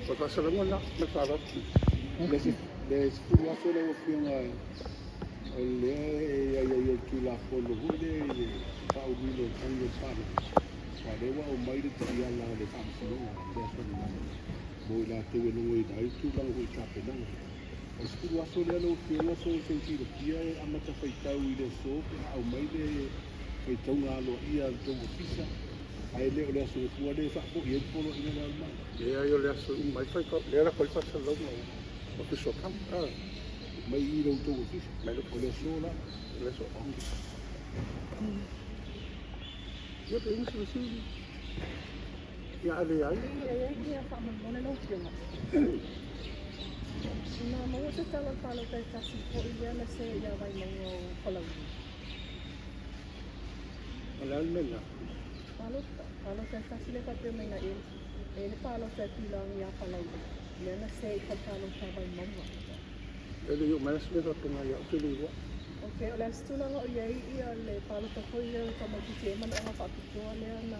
O le faasalalauga lena ma le faaaloalo. Le 10 aso lau Afioga, o lea e aiaia i le Tulafono foi lea i le faauluina o tagi o le palota, aua o lea ua aumai le taiala a le Faamasinoga i le aso ananafi mo i latou e logoina ai le tulaga foi i tapenaga. O le 10 aso lea lau Afioga, so o se silafia e amata faitau i le aso pe a aumai le faitauga aloaia a le tou ofisa, ae le o le aso Gafua lea e faafoi ai le poloaiga lea a le Malo? Leai, o le aso e uma ai faitau, lea la koe faasalalauga o official account. Ah, mai i lo outou ofisa? Mai le O le aso la? O le aso. Ia, pe isi fesili? Ia, a leai. Ia, faamolemole lau Afioga. Na maua se tala o le palota e tasi foi lea na se ia Vaimauga o Palauli. O le a le mea lena? Palota, palota e tasi le faapea mai na e le palota e tulaga ia Palauli. Lea na se i fale palota a Vaimauga. E le i oo mai la se mea faapena ia au te le iloa. Ok, o le a se tulaga o i ai ia le palota foi lea o tamaitiiti e manaoga faapitoa lea na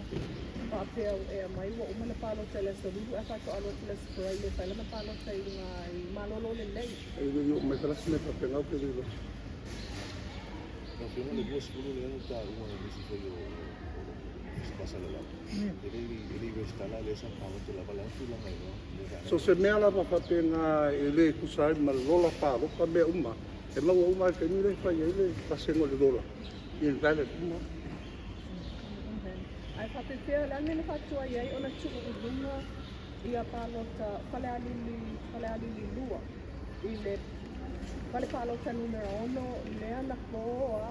faapea e aumai ua uma na palota i le aso Lulu ae faatoa alu atu le aso Faraile e fai lana palota i luga i Malolo Lelei? E le i oo mai foi la se mea faapena, ou te le iloa. Lau Afioga, le 20 lea na taua e nisi foi o faasalalau, e le i resitala lea sa palota lava le tulaga i So se mea lava faapena e le tusa ai ma le lola palota mea uma, e maua uma ai le taimi le fai ai le pasega o le lola, invalid uma. Ae faapefea le a le mea na faatuai ai ona tuu i luga ia palota Falealili 2 i le fale palota numera 6 lea na poa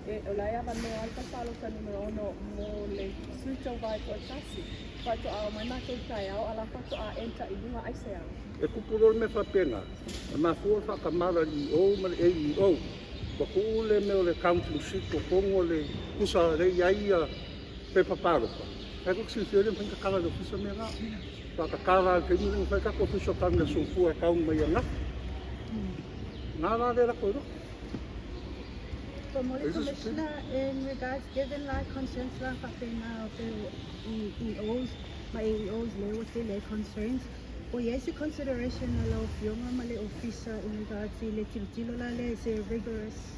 e o la e avanoa ai fale palota numera 6 mo le sui tauva e toatasi? Faatoa o mai matou taeao a la faatoa enter i luga aisea? E tupu loa le mea faapena, e mafua le faatamala i EO ma le AEO. Ua tuu le mea o le counting sheet totonu o le tusa le i ai ia pepa palota. Ae tou te silafia le mafai ona tatala e le ofisa mea na. Faatatala lava i le taimi lea na fai tatou official count i le aso Gafua e count mai ananafi. Na la lea latou iloa. But more Is this- Commissioner, in regards, given like concerns la faapena o pe EOs ma AEOs le ua tele ai concerns, o i ai se consideration a lau Afioga ma le ofisa in regards i le tilotilo la lea i se rigorous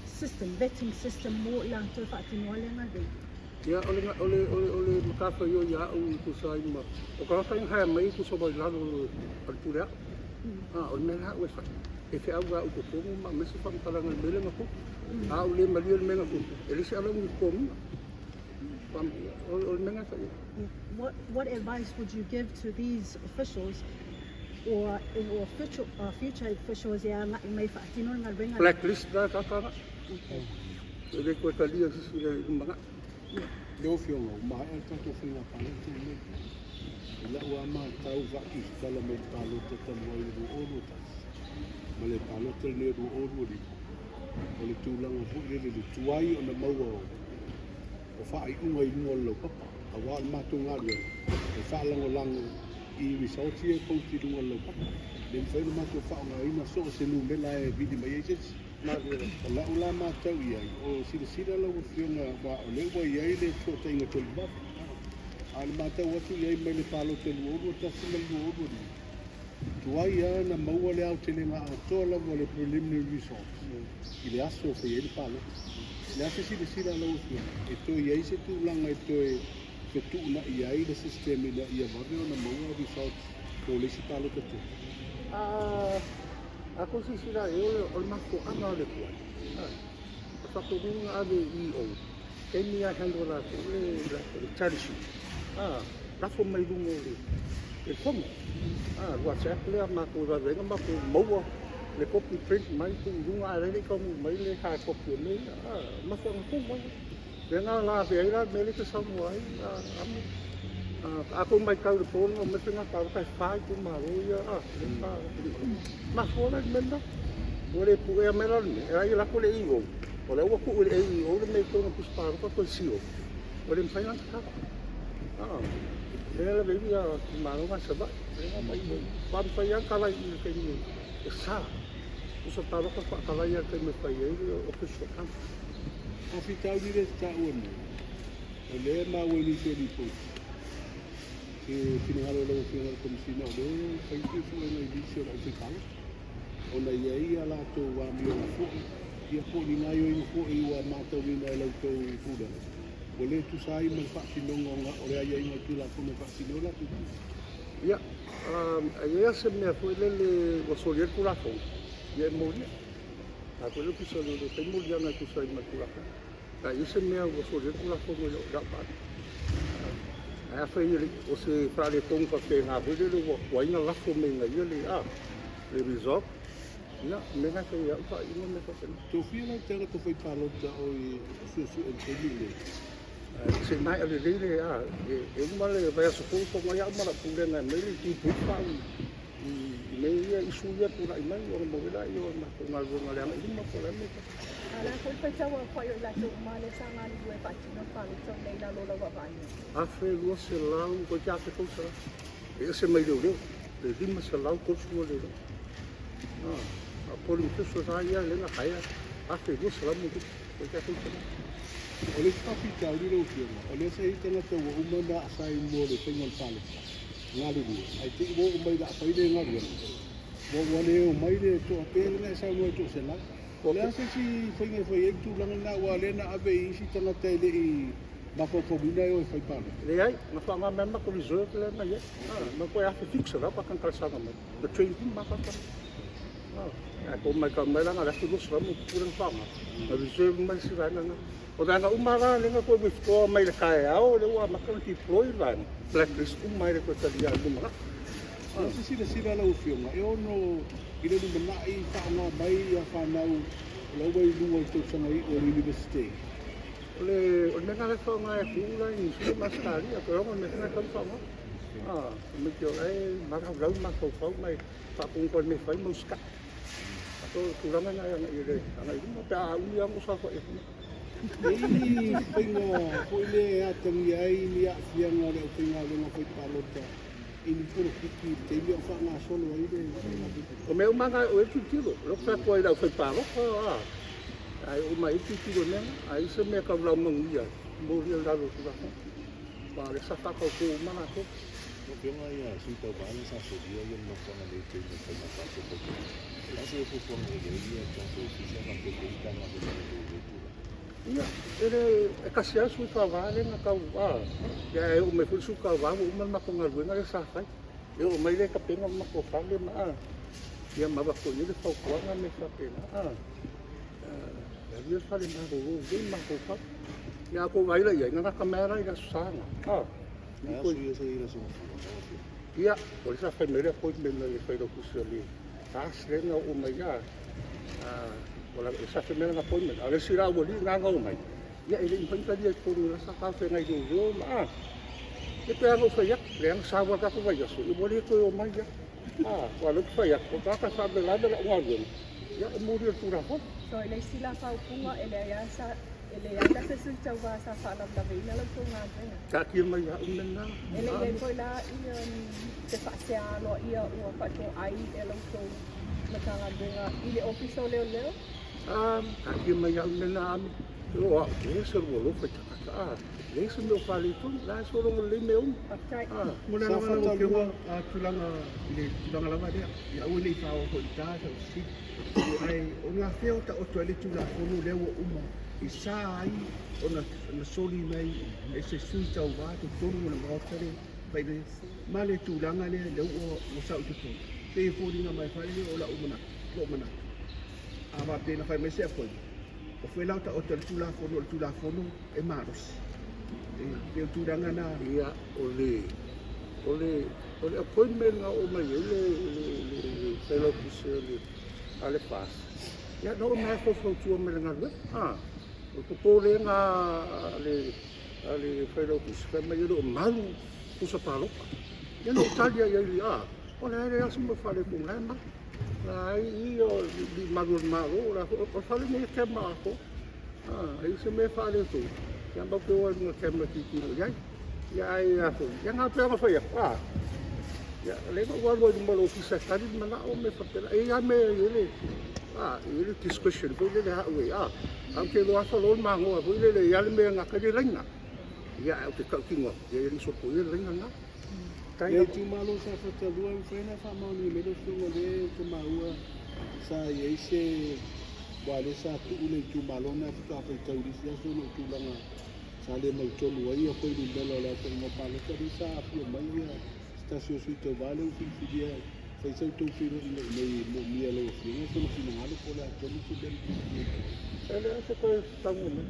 system, vetting system mo i latou e faatinoa le galuega? Ia, o le matafaioi ia au i tusa ai ma o tagata ina hae mai tusa mai lalo o le pule ao. Ah, o le mea la au e fai. E feau au i totonu ma aumai se faamatalaga i le mea lea na tupu. A ou le malie le mea na tupu, e le se alauni i totogiina. O le mea na e fai ai. Yeah. What advice would you give to these officials or future officials e agai mai faatino le galuega? Blacklist la tata na. E le koe talia sisi le lumanai. Lau Afioga, ua maea le tatou faiga palota lenei. I lau a matau faatusitala mai le palota talu ai le 2021 ma le palota lenei o 2025, o le tulaga foi lele le tuai ona maua o faaiuga i luga o le laupapa, aua o le matou galuega e faalagolago i results ia e post i luga o le laupapa. Le mafai ona matou faaaogaina so o se numera e vili mai ai se isi. O lau la matau i ai, o silasila lau Afioga, aua o lea ua i ai le fesootaiga televave, a o le matau atu i ai mai le palota 2021 ma le 2025, tuai lava na maua le aotelega atoa lava o le preliminary results i le aso e fai ai le palota. Le a se silasila lau Afioga e toe i ai se tulaga e toe fetuunai ai le system ina ia vave ona maua results mo le isi palota tele? A a tou silasila i ai, o le mafuaaga o le tuai. O faatonuga ave i EO, taimi a handle latou le tally sheet. Ah, lafo mai luga o le telefoni. Ah, WhatsApp lea matou e vave ai ona matou maua le copy, print mai tuu i luga, ae le i taunuu mai le hard copy o mea ia. Ah, mafuaaga tonu ai. Lea na la avea ai la le mea lea e te saunoa ai amo. A tou matau i le po na aumai faiga palota e 4 itumalo ia, le fa mafua la i le mea lena. Ua le puea mai la le mea, e ai lako le EO. O lea ua tuu i le AEO le mea i totonu o pusi palota toe seal. Ua le mafai la ona tatala. Ah, lea la vei ia itumalo na Savaii. Lea na mai fa mafai lava ona talai i le taimi e sa. Pusa palota faatalai lava i le taimi e fai ai le official count. Faafitauli lea e taua nei, o lea e maua i nisi o lipoti. Se finagalo o lau Afioga i le Komesina o lea e fai suesuega i nisi o le aufai-palota, ona e i ai a latou amioga foi, ia po o ni gaoioiga foi ua matauina e la outou pulega, ua le tusa ai ma le faatinoga o le aiaiga o le Tulafono e faatino ai latou tiute. Ia, a i ai lava se mea foi lele ua solia ai le Tulafono, ia e molia. A foi le Ofisa o Leoleo e fai moliaga e tusa ai ma le Tulafono. Pe a i ai se mea ua solia ai le Tulafono i lau vaai. Ae afai o se faaletonu faapena foi lele ua tuai ona lafo mai e ia le result, ia, o le mea lena e fai ai au faaiuga ma mea faapena. Tofia la le tagata fai palota o i suesue i le taimi lenei. Se i maea lelei le, e uma le vaiaso fou fono ai au ma lau pulega e aumai le debrief au i mea ia, issue ia e tulai mai ona maua ai lea o le matou galuega i le agai i luma po o le a le mea e fai. A o le a foi le faitau aofai o i latou uma lea sa galulue e faatino le palota lenei i lalo o lau vaavaaiga? 1200, toeitiiti 1300. E ese mai leoleo, le 530 leoleo. A o polling officials lava ia lea na hire, 1200 ma ona tupu, toeitiiti 300. O le isi faafitauli lau Afioga, o lea sa i ai tagata ua uma ona assign mo le faiga o le palota, galulue, ae te i ua oo mai o le a fai le galuega, ua le omai le toatele lena e saunoa i le toaselau. O le a se isi faiga e fai ai le tulaga lena, aua o lea na ave i isi tagata e le i mafaufauina e o e fai palota? Leai, na faaaoga mai lava matou reserve lea na i ai. Ma toe 1700 pa talosaga mai. Na train uma lava tagata. Ae po o matau mai la na o le 1200 ma ona tupu lea na faaaoga. Na reserve uma isi vaega na. O vaega uma la lea na toe withdraw mai le taeao lea ua amata ona deploy le vaega, blacklist uma ai le toe talia i le lumanai. O se silasila lau Afioga e ono i le lumanai faaaoga mai ia fanau o la ua i luga i le tausaga iu o le Iunivesite? O le mea lena la e faaaoga e atunuu la i Niu Sila ma Ausetalia, toe ono le mea foi lena e tatau ona faaaoga. Tamaiti o la e malaulau ma mafaufau ma e faatonu foi i le mea e fai ma usitai. O le tulaga lena e agai i luma pe a umi lava ona ou saofai atu i ina. E i ai ni faiga foi lea e atagia ai ni aafiaga o le aufaigaluega fai palota i ni polokiki i le taimi a o faagasolo ai le faiga? O mea uma lava na e oo i ai le tilotilo. O lea ou te fai atu ai i le aufaipalota, a e oo mai i ai le tilotilo i mea na. A i ai se mea e tau laumanuia ai, momoli i lalo o le Tulafono. Aua o lea sa faatauto uma latou. Lau Afioga ia Sui Tauva lea sa solia le nofoaga nei i le taimi o le faiga palota talu ai. O le a se fuafuaga ua i ai le tatou Ofisa faapea foi le Matagaluega o Leoleo i lea tulaga? Ia, e le, e tasi lava le Sui Tauva lea na tau, a, ia e oo mai foi le Sui Tauva ua uma le matou galuega lea sa fai. E oo mai lea tapena le matou fale ma, a, ia ma avatu i ai le fautuaga ma mea faapena, a. E alu ia i le fale malolo lelei ma mafaufau. Ia a outou vaai la i ai, na gata mai lava la i le Aso Sa na. Ae a sui ia sa i ai i le Aso Gafua, lau Afioga? Ia, o lea sa fai mai le appointment a le Failautusi o le FAST lea na oo mai a, sa fai mai lana appointment. A o le isi la aualii na na omai, ia e le i mafai ona talia i totonu o la sa talafeagai leoleo ma a. Ia pei lava ona ou fai atu, leaga sa au lava i le tatou vaiaso, ia ua le toe omai lava. Aua o lea ou te fai atu, o tagata e faalavelave lau galuega, ia e molia i le Tulafono. So i le isi la faaupuga, e leai lava sa, e leai la se sui tauva sa faalavelaveina la outou galuega. Taatia mai ia au mea na. E le i i ai foi la ia se faasea aloaia ua faatoai e la outou Matagaluega i le Ofisa o Leoleo? Taatia mai ia au mea na Ami. O au, e ese lou alofa i tagata, a, leai se mea o faaletonu, o la e sologa lelei mea uma. Faafetai. Mo le alofa lau Afioga, tulaga i le tulaga lava lea, ia aua ne i faaoo i ta sau fesili. Ae o gafea o taoto ai le Tulafono lea ua uma i sa ai ona soli mai e se sui tauva totonu o le Maota le fai ma le tulaga lea lea ua sau i totonu. Pei e foliga mai foi lea o lau manatu, lou manatu. A faapea na fai mai se appointment, o fea la o taoto ai le Tulafono, o le Tulafono e malosi. E pei o le tulaga lena. Ia, o le, o le, o le appointment na oo mai ai le, le, le, le Failautusi o le, a le FAST, ia na oo mai lava faufautua mai i le galuega. O le popolega a le, a le Failautusi, fai mai e le o malu pusa palota. Ia na ou tali lava i ai, a, o le a leai lava se mea o faaletonu, o la e malu. La ai i o le malu o le Malo, o le fale lenei e camera atoa. A i ai se mea e faaletonu, ia matou te o lava i luga o le camera e tilotilo i ai. Ia ae a foi, ia na pei ona fai atu, a, ia lea na ou alu ai i luma o le ofisa e tali le manao ma mea faapena. E i ai lava mea e i ai le, a, e i ai le discretion foi lele a au e, a, ae ou te iloa lava falo le magoa foi lele e i ai lava le mea e gata ai le laina. Ia ae ou te tautino atu, ia e le i sopoia le laina lena. Le itumalo o Safata 2 e mafai ona faamaonia mai lau Afioga o lea ou te maua sa i ai se aua lea sa tuu le itumalo lena faatoa faitau i le isi aso ona o tulaga sa le mautonu ai ia fuainumera o le aofaiga o palota lea sa aafia mai ia se tasi o sui tauva lea ua filifilia e fai sa outou feiloaiga i inei e moomia e lau Afioga sona finagalo po o le a tonu se mea na tupu ai. E leai se toe saunoa mai.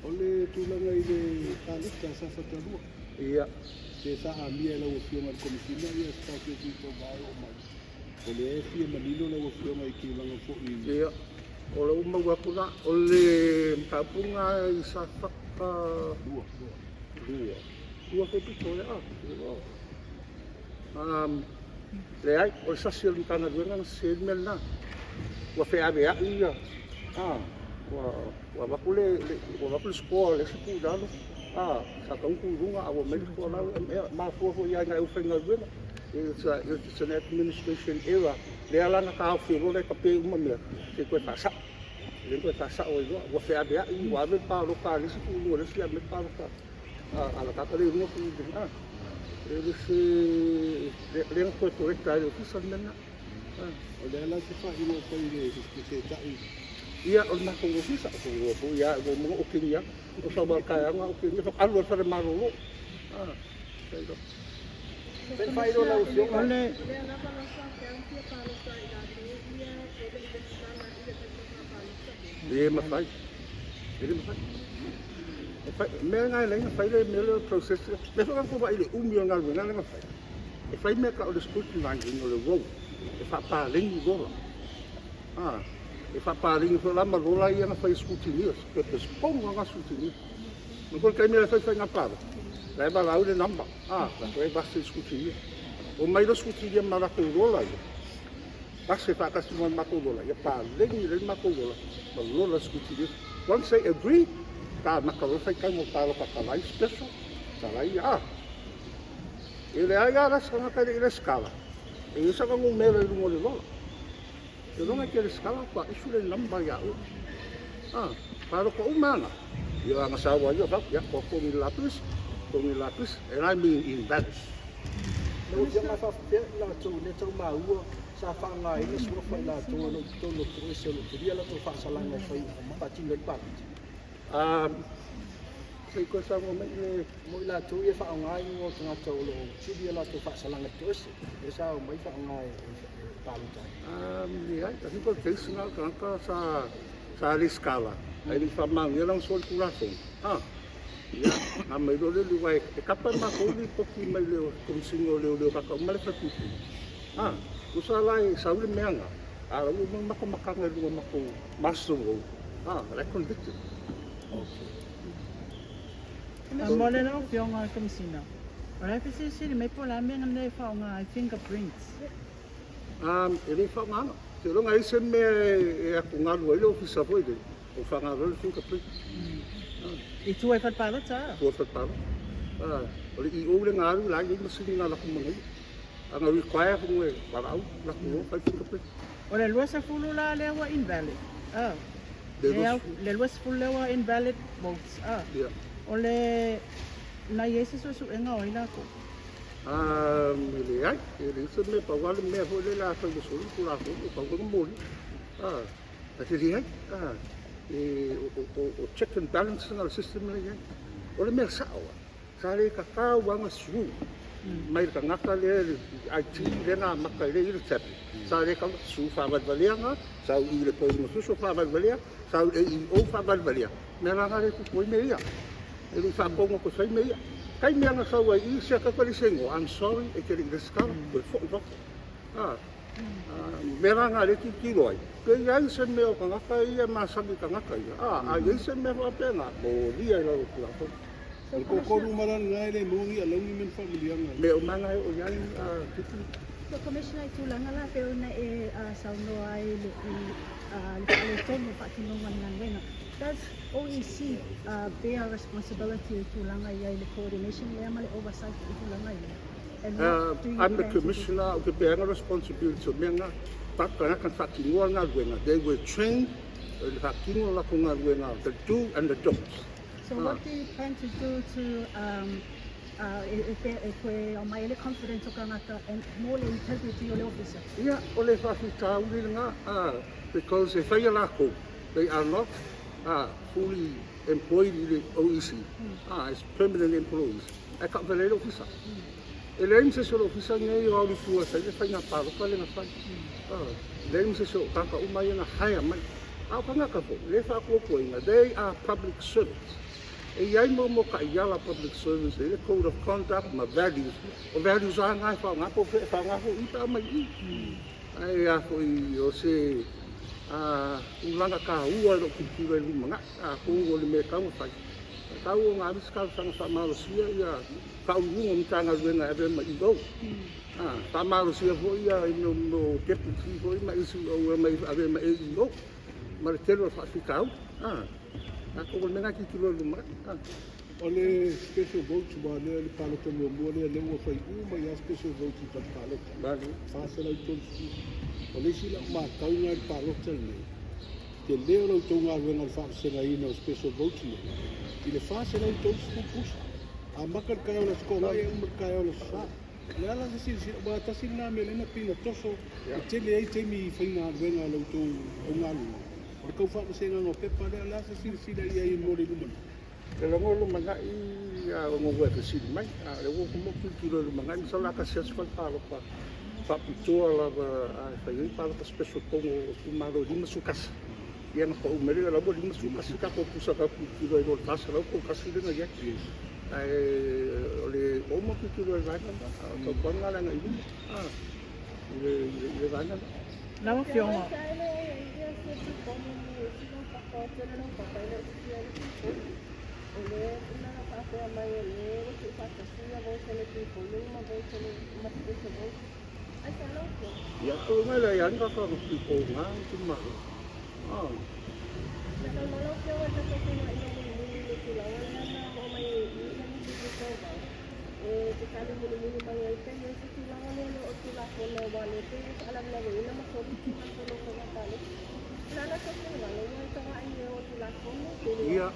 O le tulaga i le palota a Safata 2. Ia. Pe sa amia e lau Afioga i le Komesina ia se tasi o sui tauva e oo mai. O lea e fia manino lau Afioga i tulaga foi. Ia, o lea ua maua atu la, o le mataupu lena i Safata 2. 2. 2 foi pito ia. Leai, o le sasi o le Matagaluega na sese ai le mea lena. Ua feaveai ia, ua avatu le, ua avatu le score a le isi tuu i lalo, sa tatau ona tuu i luga, a ua aumai le score i lalo, e mafua foi ia i nai aufaigaluega. It's an administration error, lea la na taofi ai loa la e tape uma mea, se i toe faasao. Lea na toe faasao ai loa, ua feaveai, ua ave le palota a le isi tuu i luga e le isi, ave le palota a le tagata lea i luga tuu i luga. E le se, lea na toe correct ai e le Ofisa le mea lena. O le a la se faaiuga ua fai i le fesetai? Ia, o le matou Ofisa, o tou iloa foi lava, ua uma ona otegia atu. O sau lava i le taeao na otegia, faatoa alu lava i le fale malolo. Pe faailoa lau Afioga. O le Lea lava la sa faapea ona fia palota ai latou ia e le i resitala i le faiga palota. Le mafai. E le mafai. E fai, mea na e leai na fai le mea lea o le process. Mea foi na tou vaai i le umi o le galuega lea na fai. E fai mea tau o le scrutinizing o le roll. E faapaleni lola. E faapaleni foi la ma lola ia na fai e scrutineers. Purpose tonu lava na scrutineers. Manatua le taimi la e fai faiga palota, la e valaau le number. La foi e vase i scrutineer. Omai loa scrutineer ma latou lola ia. Vase faatasi ma le matou lola, ia paleni lelei le matou lola ma lola scrutineers. Once they agree, amata loa le faitauga o palota talai special, talai ia. E leai lava la se tagata e le i resitala, e i ai sana numera i luga o le lola. Seiloga e te resitala faatoa issue le number ia oe. Palota uma lava na, ia na sau ai ia, ia, totogi le lapisi, totogi le lapisi, and I mean invalid. Lau Afioga e faafefea i latou lea tau maua sa faaaogaina suafa i latou o lo o i totonu o toese o lo o talia latou faasalaga e fai faatino ai le palota. Se i toe saunoa mai i le. Mo i latou ia e faaaoga igoa o tagata o lo o tuli a latou faasalaga i toese, lea sa omai faaaoga e palota ai. Leai, I think o le case lena o le tagata sa sa resitala ae le i faamaonia lana solitulafono. Ia, na aumai loa le aua e tapa e matou lipoti mai le Komesina o Leoleo tagata uma la e falepuipui. Tusa la e sau le mea lena, a o la ua uma ona matamataga i luga o matou master roll, la e convicted. Mo le lau Afioga i le Komesina, o la e fesilisili mai po o le a mea na e faaaoga ai fingerprints. E le faaaogaina. Seiloga e i ai se mea e atugalu ai le ofisa foi lele, o faaaoga loa le fingerprint. I tua i fale palota a? Tua i fale palota. O le EO lea na alu la e i ai masini na alu atu ma ia. A na require foi e valaau alu atu loa fai fingerprint. O le 20 la lea ua invalid. Le Le 20. Le 20 lea ua invalid votes. Ia. O le na i ai se suesuega o ai latou? E leai, e leai se mea, pau lava le mea foi lele a fai ua soli le Tulafono, ua tatau ona molia. Ae te leai, e, o check and balance lena o le system lea e i ai. O le mea sao lava, sa le tatau lava ona sue mai le tagata lea i le IT lea na amata ai lea i le tablet. Sa le tatau ona sue faavalevalea na, sau i le polling official faavalevalea, sau i le AEO faavalevalea. Mea la na lea e tupu ai mea ia. E le i faatonu atu e fai mea ia. Taimi lava na sau ai i i, siaki atu e le isi igoa, I'm sorry, e te le i resitala, toe foi i fafo. Mea la na lea e tilotilo ai, pe i ai se mea o tagata ia e masani i tagata ia, a i ai se mea faapena, molia i lalo o le Tulafono. O le toatolu uma la lena e le maua ni alauni ma ni faamanuiaga. Mea uma na e oo i ai Tipi. So Commissioner, i tulaga la pei ona e saunoa ai i le faaletonu o faatinoga o le galuega, does OEC bear responsibility i tulaga i ai le coordination lea ma le oversight i tulaga ia? And what do you I'm the plan to do? Commissioner, ou te bear ina responsibility o mea na, but tagata na faatinoa le galuega, they were trained i le faatino o latou galuega, the do and the don'ts. So what do you plan to do to E toe aumai ai le confidence o tagata and mo le integrity o le ofisa. Ia, o le faafitauli lena, because e faia lakou, they are not fully employed i le OEC, as permanent employees, ae taavale ai le ofisa. E leai ma se isi o le ofisa lenei o alu i tua e fai le faiga palota lea na fai. Leai ma se isi o tagata uma ia na hire mai. A o tagata foi, lea e faatuatuaina, they are public servants. E i ai mo taiala public servants, e i ai le code of conduct ma values. O values lava na e faaaoga po o fea e faaaoga foi i pe a omai i i. Ae a foi o se tulaga taua i lou tilotilo i le lumanai, atonu o le mea e tatau ona fai, e tatau ona ave se talosaga faamalosia ia Faauluuluga o Matagaluega e avea ma EO. Faamalosia foi ia mea o deputy foi ma isi o avea ma AEO ma le tele o faafitauli. Atonu o le mea lena e tilotilo i le lumanai. O le special votes ua lea le palota muamua lea lea ua fai uma i a special votes i fale palota. 430. O le isi lau matau na i le palota lenei, tele o la outou galuega o le faavasegaina o special votes nei i le 430 pusa. Amata le taeao o le Aso Toonai e uma le taeao o le Aso Sa. O le a la se silasila, aua tasi lena mea lea na pei na toso e tele ai taimi i faigaluega a la outou augaluega, o le tau faavasegaga o pepa lea, o le a se silasila i ai mo le lumanai? E logo lumanai a ona ua e fesili mai, a o lea ua ou tilotilo i lumanai, masalo a tasi aso fai palota faapitoa lava a e fai ai palota special tonu o itumalo e 51. Ia na pau mai lea, la ua 51 tatou pusa tatou tilotilo ai loa i le 431 lea na i ai. Ae o le ua uma tilotilo i le vaega lena, a o le fautuaga lena le agai i luma i le vaega lena. Lau Afioga. Ia, o luga lea ia ni kaka ko ngā itumalo. Ia,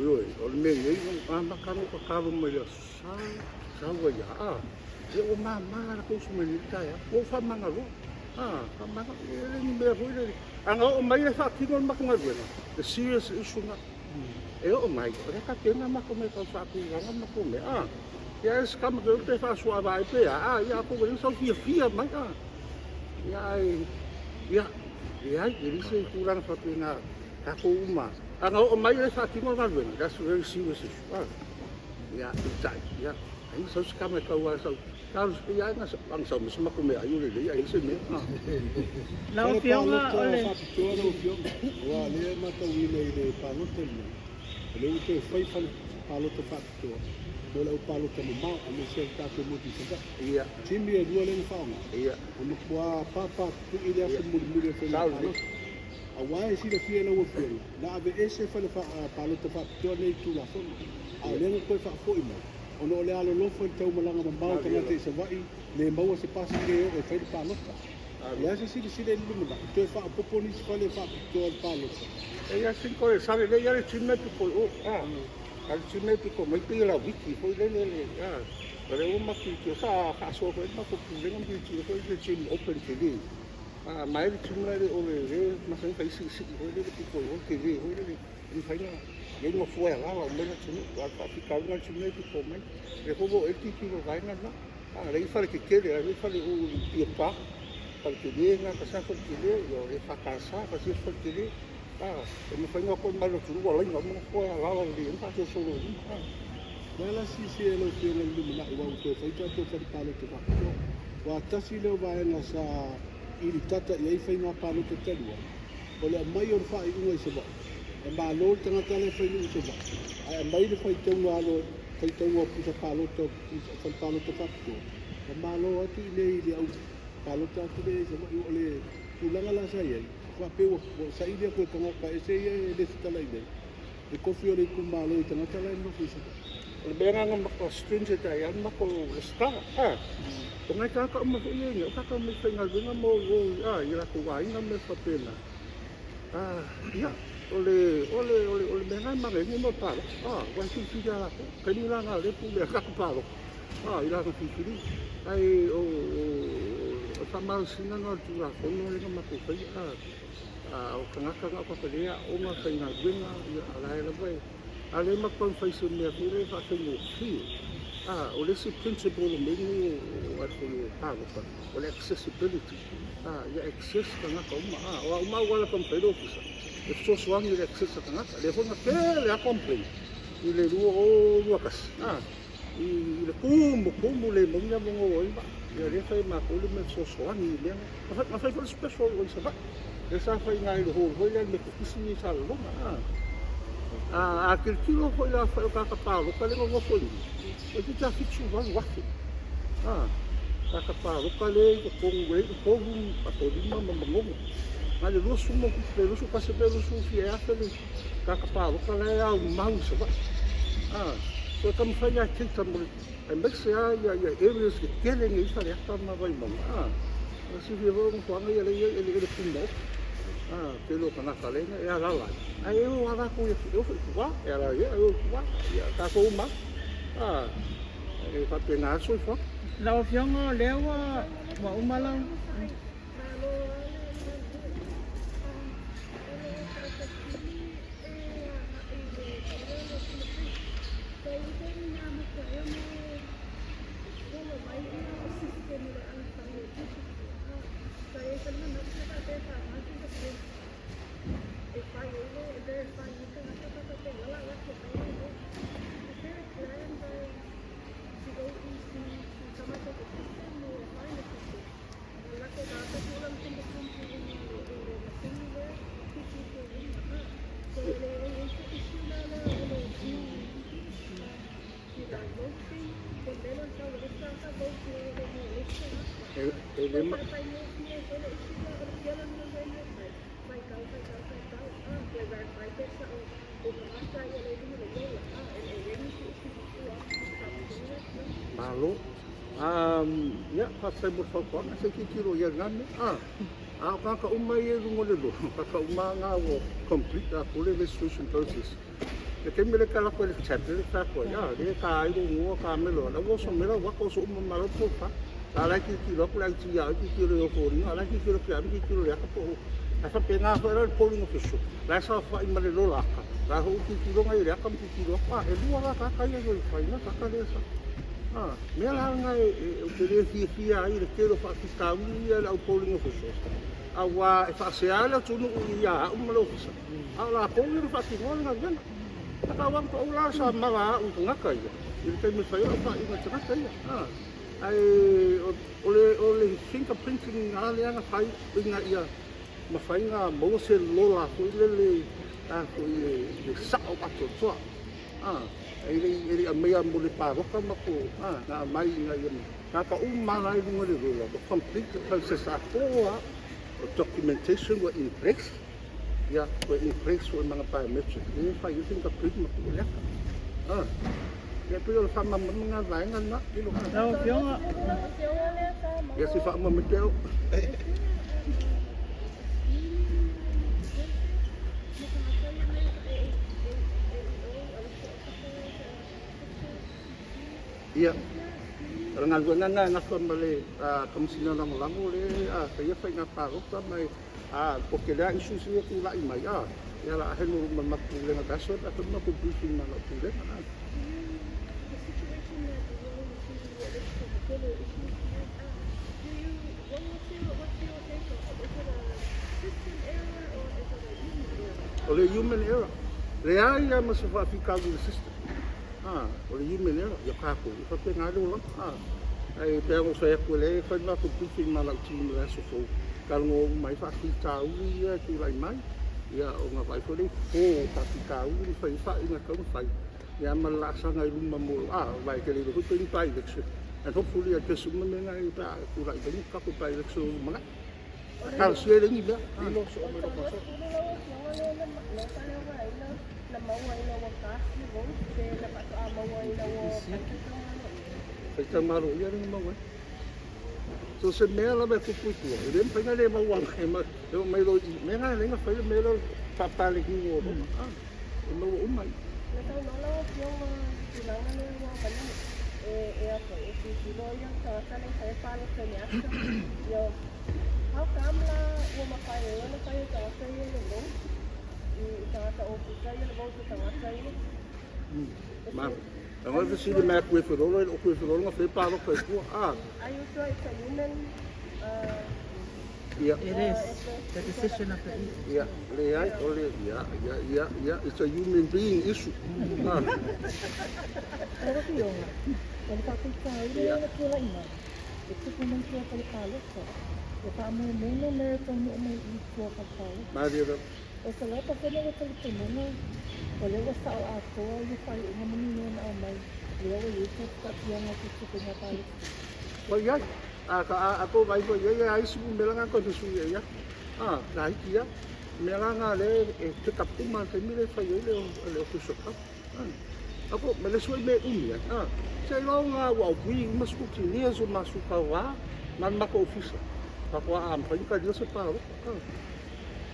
ioe, o le mea i ai, na amata ona tatalo mai le Aso Sa, sau ai lava, ia ua mama la outou mai lenei taeao, ua ou faamagaloa, faamagalo, e le ni mea foi lele. A na oo mai e faatino le matou galuega, e serious le issue lena. E oo mai, o lea tapena matou mea tau faatulaga ma matou mea, ia e se tama pe faasoava ai pe a, ia atonu e leai sau fiafia mai, ia ae, ia, leai, e leai se tulaga faapena, tatou uma. A na oo mai e faatino le galuega, that's a very serious issue. Ia, peitai, ia, ai na sau se tama e tau lava sau, ia, ana sau ma se matou meaai o lelei, ae leai se mea. Lau Afioga o le Faapitoa lau Afioga, aua o lea e matauina i le palota lenei, o lea ua toe fai fale palota faapitoa mo le au palota mamao, aemaise o le tatou motu i Savaii. Timi e lua lea na faaaoga, ua matua papa pupui le aso mulimuli o le faiga palota. Aua e silafia e lau Afioga, na aveese fale palota faapitoa nei i Tulafono, a o lea na toe faafoi mai, ona o le alolofa i le taumalaga mamao o tagata i Savaii, le maua se pasi le oo e fai le palota. O le a se silasila i le lumanai, toe faaopoopo nisi fale faapitoa o le palota? E ia sin ko sa le ia le time piko o a le time piko mai pe la wiki foi le le le a le o ma ki ki sa faasoa foi ma ko pulega ma ki foi le team open tele mai le team le o le le ma sa fai si si foi le piko o tele foi le le fai na le no foi la la o me la team a fa fi ka na team piko mai le fo e ti ti lo vai na na a le fale ke kele a le fale o pia pa fale tele na ka sa fale tele o le fa ka sa fa si fale tele e mafai ona koe mai le atunuu alaina uma koe alala lelei ai ma faasolosolo i luma. O le a la silasila e lau Afioga i le lumanai aua ua toe fai tatou fale palota faapitoa. Aua tasi lea o vaega sa ilitata i ai faiga palota talu ai, o le aumai o le faaiuga i Savaii, e malo le tagata la e fai nuu i Savaii, ae aumai le faitauga alo faitauga o pusa palota fale palota faapitoa, ua malo atu i inei i le au palota atu lea i Savaii. O le tulaga la sa i ai, faapea ua saili atu e tagata ese ia e resitala i inei le kofi o le itumalo i tagata la e nonofo i Savaii. O le mea lena na matua stringent ai lava le matou resitala. O nai tagata uma foi ia i inei, o tagata uma faigaluega ma o i latou aiga ma mea faapena. Ia, O le, o le, o le, o le mea lena e manaia ai mea o palota. Aua e filifili lava latou. O taimi la lena o lea e pule ai le tatou palota, i lana filifiliga. Ae o, o, o le faamalosiga lena o le Tulafono lea na matou faia, o tagata na o tagata lelei e aooga, faigaluega, ia a o la e lava e… A o lea e matou te taumafai i se mea foi lea e faafaigofie. O le isi principle o mea nei o palota, o le accessibility, ia access tagata uma. O a uma auala e taumafai ai le Ofisa e fesoasoani i le access a tagata. O lea foi na tele lava complain i le 2021 i le tumu tumu le maua ni avanoa o ai vaa. Ia lea e fai e matou le mea e fesoasoani i mea na. Na fai foi le special i Savaii, lea sa fai i ina i le hall foi lea a le Metotisi i Salelologa. A tilotilo foi i le aofai o tagata palota lea e nonofo i i, toeitiiti lava 78,000 tagata palota lea e i totonu, e i tolu ato 5 ma manogi. Na o le 20 ma ona tupu pe 21 pe 20 fia ea afe le tagata palota la e aumau i Savaii. So e taumafai lava e cater mo le, aemaise lava ia areas tetele nei i Faleata ma Vaimauga. E silafia foi o nofoaga ia lea e i ai eleele tumaoti. Tele o tagata lea e alaala ai, ae o lava latou e o foi i tua, e ala ai e o i tua, ia tatou uma lava. E faapena le soifuaga. Lau Afioga o lea ua ua uma lau. E le ma... Malo. Ia, faafetai mo le fautuaga, se i tilotilo i ai i lena mea. A o tagata uma ia i luga o le lola, tagata uma lava na ua complete latou le registration process. Le taimi lea e te alu atu ai i le tablet e fai atu ai, a, lea e ta ai lou igoa, ta mea loa, la ua oso mai lau ata oso uma ma lau profile. A o la e tilotilo atu le IT ia oe, tilotilo i ou foliga, a o la e tilotilo atu ia au, tilotilo i le ata po o… Ae faapena foi la le polling official, la e saofai ma le lola ata, la foi ua tilotilo ia i le ata ma tilotilo atu, a, e lua la tagata ia e verify ina tagata lea sa… A, mea la lena ou te le fiafia ai i le tele o faafitauli ia i le au polling officials, aua e faasea le atunuu ia au ma le ofisa, a o latou ia na faatinoa le galuega. E tau atu au la sa mala au i tagata ia i le taimi e fai ai lau faaiuga i tagata ia. Ae o le fingerprinting lava lea na fai ina ia mafai ona maua se lola foi lele foi e sao atoatoa. E le i aumaia mo le palota ma po na aumai ina ia tagata uma la i luga o le lola ua complete le process atoa o documentation ua in place. Ia, ua in place foi ma biometric lea e fai ai fingerprint ma tuu le ata. Ia, pei o le faamalamalamaga lena vaega lena. Lau Afioga. Ia, se faauma mai pea. Ia, o le galuega lena e nafa ma le Komesina Lagolago lea e faia faiga palota ma e o tele lava issues ia e tulai mai, ia o le a hemo ma le matou pulega i le aso lea pe a fai le matou briefing ma lau pulega. O le human error. Leai lava ma se faafitauli i le system. O le human error, ia tatou, e faapena le olaga. Ae pei ona ou fai atu, o lea e fai le matou briefing ma lau team i le aso fou, talanoa uma ai faafitauli ia e tulai mai, ia ona vaai foi lea i fofo o faafitauli ma fai ai faaiuga e tatau ona fai, ia ma le laasaga i luma mo, aua e te le iloa foi pe i ai ni by-election. And hopefully e address uma mea na pe a tulai mai ni tatou by-election o lumanai. Talosia e leai ni mea. Faitau ia lea na maua ai. So se mea lava e tupu i tua, e le mafai ona le maua mai, e oo mai loa i i. Mea na e ala ai ona fai le mea lea faapalegiga o lona e maua uma ai. Na saunoa lau Afioga i le tulaga lea ua manino e e a foi e tilotilo ia tagata lea e faia palota i le aso. Ia, how come la ua mafai ai ona fai e tagata ia le vote i tagata ofisa ia le vote o tagata ia? Ma, e fesili mai a Kuefelolo, e le o Kuefelolo na faia palota i tua. Are you sure it's a human Ia. It is the decision of the Ia, leai, o le, ia, ia, ia, ia, it's a human being issue. Lau Afioga, o le faafitauli lea na tulai mai, e tupu mai tua fale palota. E faamoemoe numera e taunuu mai i tua fale palota. Malie lava. O se 100% le talitonuga, o lea ua sao atoa ia faaiuga ma mea na aumai, lea ua i ai taapiaga o faiga palota. Ua i ai, a ka a tou vaai foi i ai, e a isi numera na toe fesui ai ia. Na hiki ia. Mea la na lea e pick up uma i le taimi lea e fai ai le official count. Ako, ma le isi foi mea e umi ai, seiloga ua agree uma scrutineers o masu tauva ma le matou ofisa, faatoa a mafai ona talia se palota.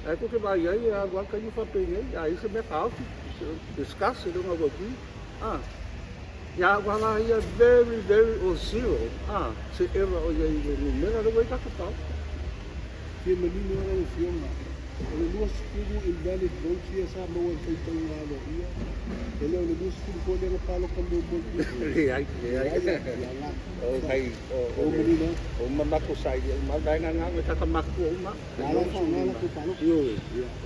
Ae tou te vaai ai e alu lava le taimi faapenei, a i ai se mea taofi, discuss e le ona ua agree. Ia aua la ia very very or zero se error o i ai i le numera lea ua i ai tatou palota. Fia manino lau Afioga, o le 20 invalid votes ia sa maua i le faitauga aloaia, e le o le 20 foi lea na palota muamua i le Leai, leai. O kai o manino. O mamato sai ia uma vaega na o tata matua uma. Na la faaaoga latou palota. Ioe.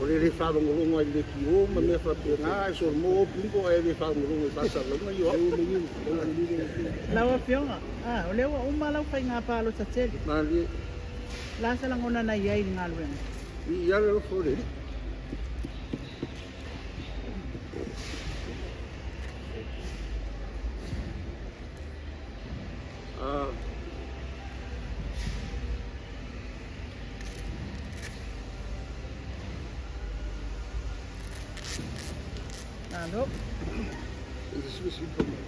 O le le faalogologo ai i le leitio ma mea faapena, e solomua bingo ae le faalogologo i faasalalauga io. Lea ua manino, lea ua manino lau Afioga. Lau Afioga, o lea ua uma lau faiga palota tele. Malie. La se lagona na i ai i le galuega? I ia le alofa o le Alii. Malo. E se silasila mai.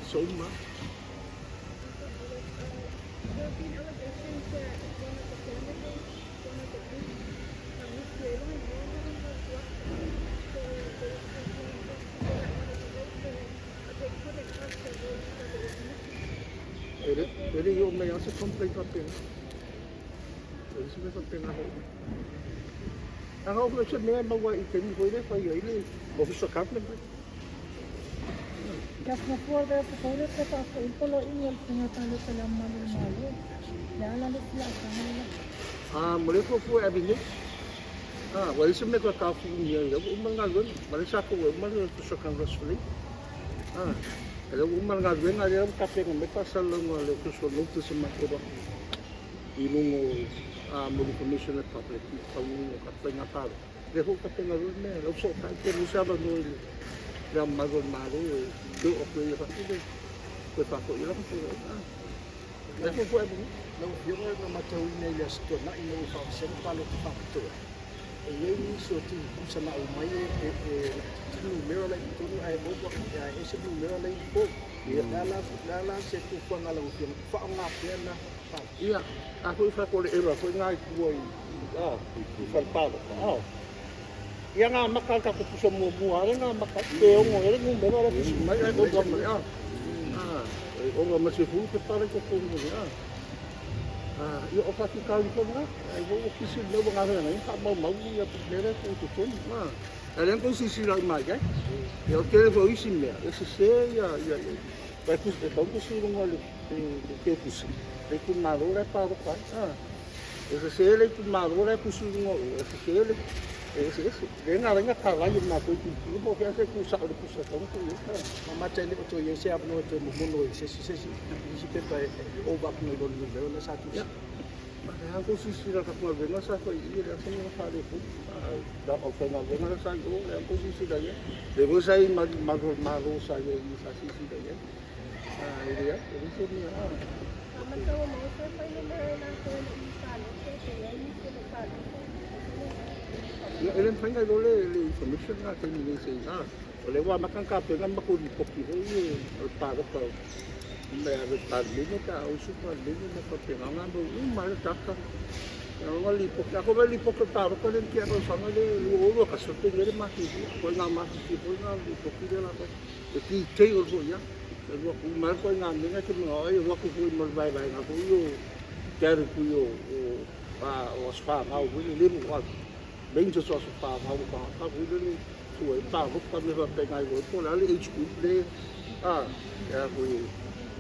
So uma. There have been allegations that one of the candidates, one of the groups, misleading So they complained that people that wanted to vote for him, but they couldn't cast their vote because it was missing. E le i oo mai lava se complaint faapena. E leai se mea faapena na oo mai. Ana oo foi se mea e maua ai i le taimi foi lea e fai ai le Ofisa o Government. Kia fuafua le fofo le pe faafoi poloaiga o le faiga palota i Le Ao Mamalu o le Malo. Le a la le isi laasaga lena? A mo le fuafua e ave nei. A, ua i ai se mea toe taofi umi ai, lea ua uma le galuega. Ma lea sa tou e uma le Ofisa o Congress Relief. A, lea ua uma le galuega, lea ua tapena mai faasalalauga a le Ofisa o Notice e matou atu i luga o a mo le information a le public i le taunuuga o tatou faiga palota. Lea foi ua tapena loa le mea, la ua sootai pe maua se avanoa i le Ao Mamalu o le Malo e toe oo atu ai e avatu le toe faafoi ai lana poloaiga. Lea foi ua ave nei. Lau Afioga na matauina i le Aso Tuanai ina ua faavasega palota faapitoa, e i ai nisi o timupusa na aumai e laitiiti numera la i totonu ae ova ae ese numera la i fou. O le a la, le a la se fuafuaga a lau Afioga, faaaoga pea na palota? Ia, a foi fai o le error foi na i tua i a i fale palota. A. Ia na amata le tatou pusa muamua lea na amata ai pe ono ea le numera lea tusi mai ae ova ma le a. A, e ova ma le 10 pepa la i totonu o le a. A, ia o faafitauli foi lena. Ai foi ua kisi le mea ua galuega ai faamaumau ia mea lea e tuu i totonu. A, ae lea na tou silasila uma i ai. Ia o le tele foi o isi mea, e sese ia ia ia e tatau ona tusi i luga o le kepusi le itumalo la e palota ai. A, e sese le itumalo la e tusi i luga o o, e sese le e eseese. Lea na ala ai ona talai e matou i tilotilo po o fea se tu sao i le pusa e tatau ona tuu i ai. Ma mata e le o toe i ai se avanoa e toe momono ai se isi se isi pepa e ova atu nai lo le numera lea sa tusi. Ia, ma le a tou silasila i le tatou galuega sa fai i i, e leai se mea na faaletonu. A o le aufaigaluega la sa i o, o lea tou silasila i ai. Lea foi sa i ai ma le malu o le Malo sa i ai i i sa silasila i ai. E leai, e leai se mea. A matau maua se fuainumera i latou e le i palota, pe i ai nisi e le i palota. Ia, e le mafai ona iloa le information lena i le taimi nei se i, o lea ua amata ona tapena le matou lipoti foi o le palota i le Palemene pe a usu le Palemene ma faapena ona aumai uma lava le data. Ona lipoti, a fai mai lipoti o le palota lea na tea i le tausaga lea 2021, o le taimi nei le mafiafia. O ituaiga mafiafia foi lena o le lipoti lea o le a fai. E detail foi lava. E alu atu uma ai le ituaiga mea lena e te manao ai, e alu atu foi ma le vaevaega foi o category o aso fanau foi lea, level ranges o aso fanau o tagata foi lele tua i palota mea faapena e iloa ai po o le a le age group lea a foi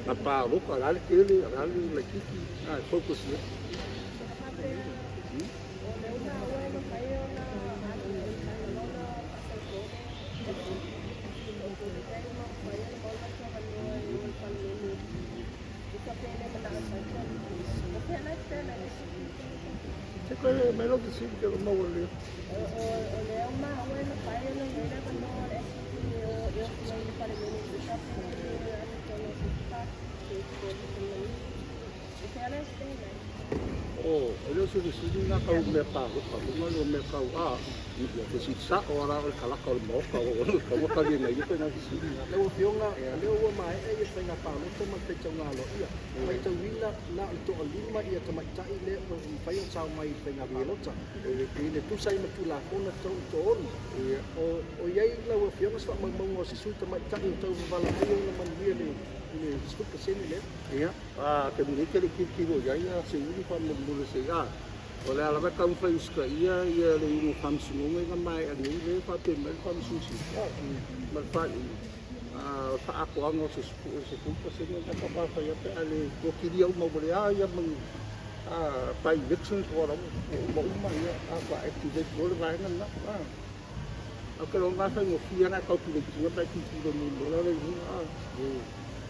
na palota, o le a le tele, o le a le laitiiti, e focus i ai. Se koe mai lau fesili ke lo maua lea. Oh, e le o se fesili lena tau mea palota, luga lea o mea tau a, fesili sao lava la o le kalaka o le maota o le taua tali ai ia ituaiga fesili. Lau Afioga, o lea ua maea ia faiga palota ma le faitauga aloaia. Matauina na o le toalima ia tamaitai lea ua mafai ona sao mai i le faiga palota. I le tusa ai ma Tulafono e tatau ona toaono. O i ai lau Afioga se faamaumauga o se sui tamaitai o tau vavalamai ona manuia i le 10% lea? Ia, taimi nei e te le i tilotilo i ai Seiuli faamolemole se i, o le a lava e taumafai e usitaia le iuga o Faamasinoga ina maea nei lea e faapea mai le Faamasino Sili ma le faaiuga, o le faaatoaga o se 10% lena faatoa fai atu pe a le ua kilia uma ua leai lava ma ni by elections ua uma uma ia faatoa activate loa le vaega lena. Ae ou te iloa na faigofie ona e calculate ina pe a e tilotilo i numera la i luga.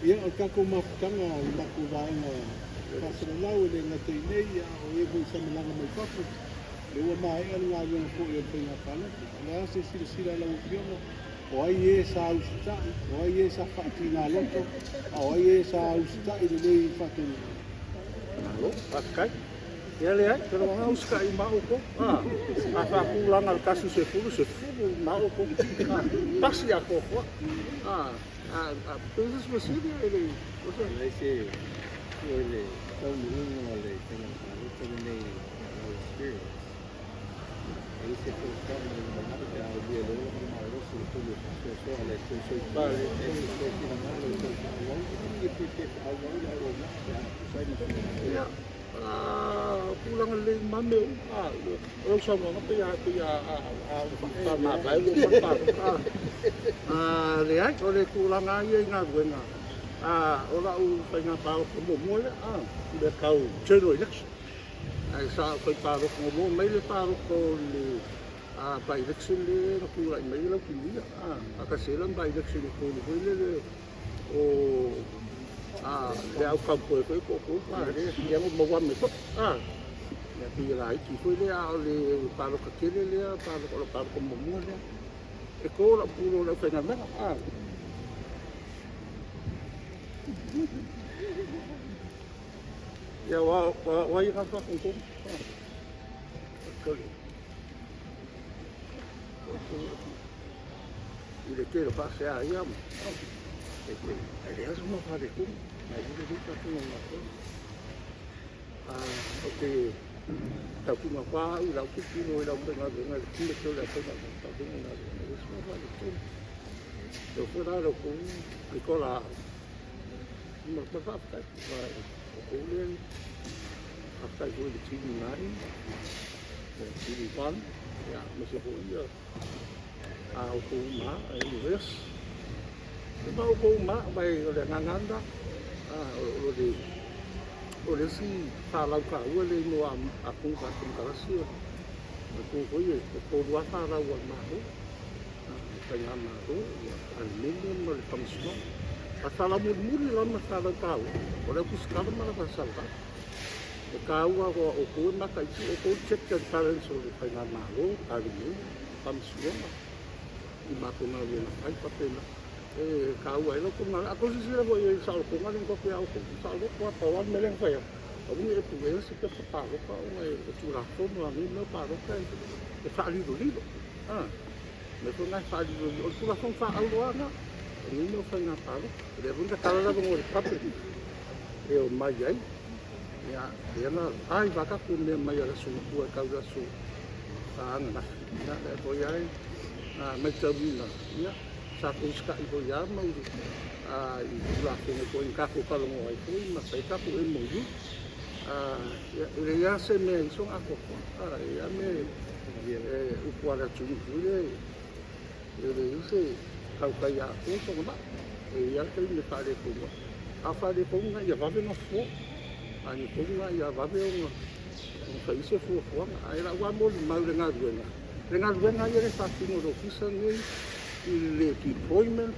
Ia, o le tatou mafutaga i le matou vaega faasalalau e le gata i inei, a o e foi sa malaga mai fafo, lea ua maea le galuega foi o le faiga palota. O le a se silasila a lau Afioga, o ai e sa usitai, o ai e sa faatiga loto, a o ai e sa usitai lelei i faatonuga? Malo, faafetai. Ia leai, pe lagona usitai uma lava outou. A faatulaga le 1 i le 10, 10 uma lava outou. Pasi atoatoa. Pei se fesili e le i... Leai se o le taunuuga o le faiga palota lenei i lau experience. E i se fuafuaga i le lumanai pe a aulia e le ola ma le malosi o le taimi e faasoasoa le toe soifua, le toe finagalo e toe faaauau, e te fiafia pea e faaauau le auaunaga pe a tusa ai ma finagalo. Ia, tulaga lelei uma lava mea uma. O lau saunoaga pei a pei a faamavae ua uma le palota. Leai, o le tulaga lava ia i galuega, o lau faiga palota muamua lea, mea tau general election. Ae sa ou fai palota muamua mai le palota o le by election lea na tulai mai ai Laukimuia. Faatasi ai la ma by election e tolu foi lele o le au cowboy foi toatolu lea na maua mai foi. Ia pei e laiti foi lea, a o le palota tele lea, o le palota muamua lea. E to lau pulu o le aufaigaluega. Ia, o ai e faafogafoga? I le tele o faasea ia, e leai se mea faaletonu, ae i le tatou galuega. Ou te tautuga fa au i lau tilotilo i le aufaigaluega i le tiute o le aufaigaluega, e leai se mea faaletonu. E oo foi la i la outou pitolaau, ma le faafetai, aua o outou lea e faafetai foi i le TV9, le TV1, aemaise foi a outou uma lava, Universe. E ma outou uma lava, aua o le agaga lava lena, o le isi fanau taua lea e igoa a Tuga Faatemokarasi, o le foi e tolu lava fanau a le Malo, le Faigamalo, Palemene ma le Faamasinoga. A fanau mulimuli la ma fanau taua, o le autusitala ma le faasalalao. E taua aua o outou e mataitu, o outou e check and balance o le Faigamalo, Palemene, Faamasinoga i matou galuega fai faapena. E taua ai la outou galuega. A outou silasila foi i le saolotoga lea na tuu atu ia outou, e saoloto lava, pau lava le mea lea na fai atu. Aua ne i e puea se pepa palota ona e tulafono a nei mea o palota e faalilolilo. Mea foi na e faalilolilo. O le tulafono faaauuro lava lena o nei mea o faiga palota. O lea foi na tatala le avanoa i le public e omai ai. Ia, lea na live lava tatou mea mai le Aso Gafua e tau i le aso ananafi. Ia, lea foi lava na matauina, ia, sa tou usitai foi lava ma i Tulafono foi na tatou talanoa ai foi ma fai tatou MOU. Ia, e leai lava se mea e iso atoatoa. E leai lava mea e upu a le atunuu foi lea, e leai se tautai atoa sona maa. E i ai lava le taimi e faaletonu ai. A o faaletonu na ia vave ona fofo, a o ni tonu na ia vave ona fai se fuafuaga. Ae o lau lava molimau i le galuega, le galuega ia lea e faatino e le Ofisa lenei i le deployment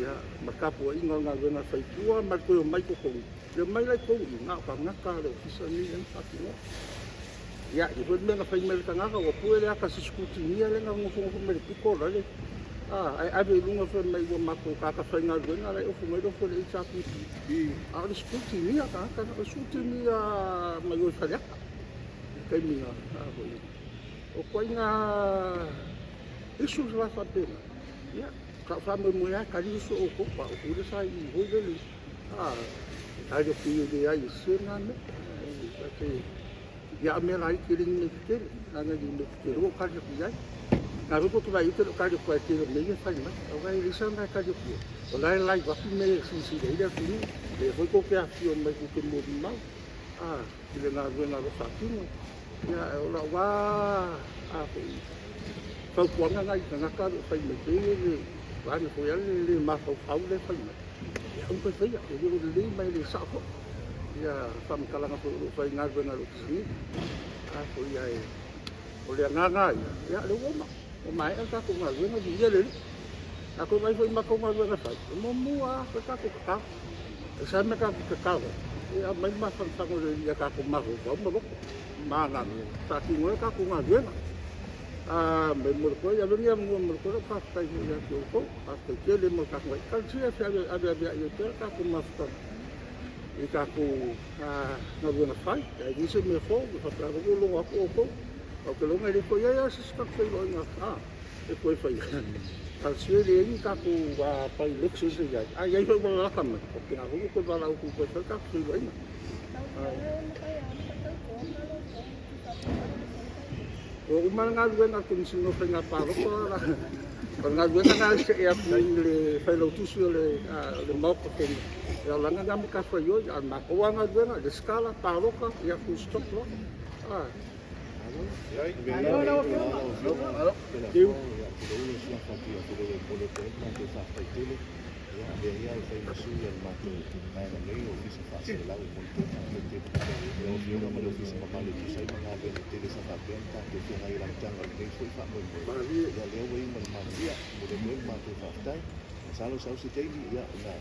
ia, ma tapuaiga o le galuega e fai i tua ma le toe omai i totonu. Le omai la i totonu i i, na o tagata a le Ofisa lenei lea na faatinoa. Ia, e i ai foi le mea na fai mai e le tagata, ua pue le ata a si scrutineer lea na nofonofo mai le pito la le, ae ave i luga fai mai ua matou tagata faigaluega la e ofu mai le ofu a le HRPP. A o le scrutineer tagata na, o le scrutineer mai o i Faleata i le taimi na, foi. O ituaiga issues la faapena, ia, sa ou faamoemoe lava e tali uso outou, a o outou lea sa i i foi lele, tali atu e leai e sese lena mea. Ia, a o mea laiti e le ni mea tetele, leaga e le mea tetele ua ou tali atu i ai. Na foi tou te vaai ou te le o tali atu ai i le tele o mea ia e fai mai. Aua e leai se aga e tali atu i ai. O la e live atu mea e silasila i ai le atunuu. O lea foi tou te afifio mai tou te molimau i le galuega o lo o faatino. Ia, o lau lava foi fautuaga lena i tagata o lo o fai mai pei e le vaeane foi lava le le mafaufau lea e fai mai. Ia aua toe faia, e le o lelei ma e le sao foi ia faamatalaga foi o lo o fai i galuega a le Ofisa nei. A foi ae o le agaga lava ia, ia lea ua uma, ua maea le tatou galuega, viia le Alii. A toe vaai foi i matou galuega fai, e muamua lava fai tatou tatalo. E sa mea tatou tatalo ai, e aumai le mafanafana o le Alii ia tatou mafaufau ma loto ma agaga, faatino ai le tatou galuega. Me mo le koe, ave ni avanoa mo le koe, lau faafetai foi ia te outou. Faafetai tele mo le tatou ai. Talosia e feaveaveai ai pea le tatou mafutaga i tatou galuega fai. Ae leai se mea fou, e faapea lava ua logo atu outou. Ou te lagona e le toe i ai lava se isi tatou feiloaiga e toe faia. Talosia e leai ni tatou by-elections e i ai. A i ai foi ua lalata mai, ou te lagona ua toe valaau atu toe fai le tatou feiloaiga. Ua uma le galuega a le Komesina o Faiga Palota, o le galuega lena e see atu i le failautusi o le Maota Fono, e ala lena matafaioi, a o le matou lava galuega, resitala, palota, ia full stop loa. Ia, avea ia e fai ma sui a le matou vaega nei, Ofisa Faasalalau e momoli atu ai faafetai tele i lau Afioga ma le Ofisa mamalu e tusa ai ma galuega tele sa faapea ona tatou feagai i le amataga o lenei foi faamoemoe. Ia, lea ua iu ma le manuia, e momoli atu ai le matou faafetai. Masalo sau se taimi, ia, ona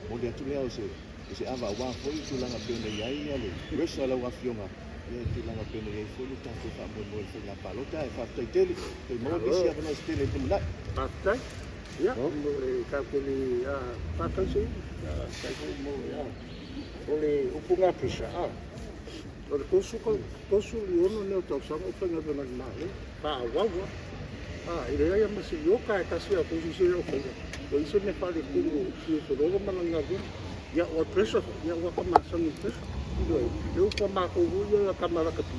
momoli atu lea o se, o se ava aua foi le tulaga e pei ona i ai le pressure a lau Afioga, ia, i le tulaga e pei ona i ai foi le tatou faamoemoe i le faiga palota. Ae faafetai tele, toe maua nisi avanoa se tele i le lumanai. Faafetai. Ia, mo le tatou le faatausiaina, faafetai foi mo le, o le upu na pisa, o le 36 nei o tausaga o faigaluega i le Malo, faaauau lava. E leai lava ma se iota e tasi a outou silasila o faia, ua i ai se mea faaletonu o fia felola ma lana galuega. Ia, o le pressure foi, ia ua ta masani i le pressure. Ioe, le upu a matou foi ia tama lakapi,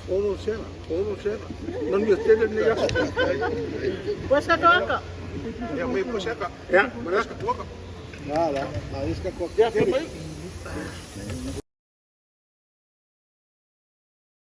Olo sela, olo sela. Manuia tele lenei aso. Puesa toaka. Ia, mai puesa ka. Ia, malaka. La, la, la, iska ko. Ia, mai.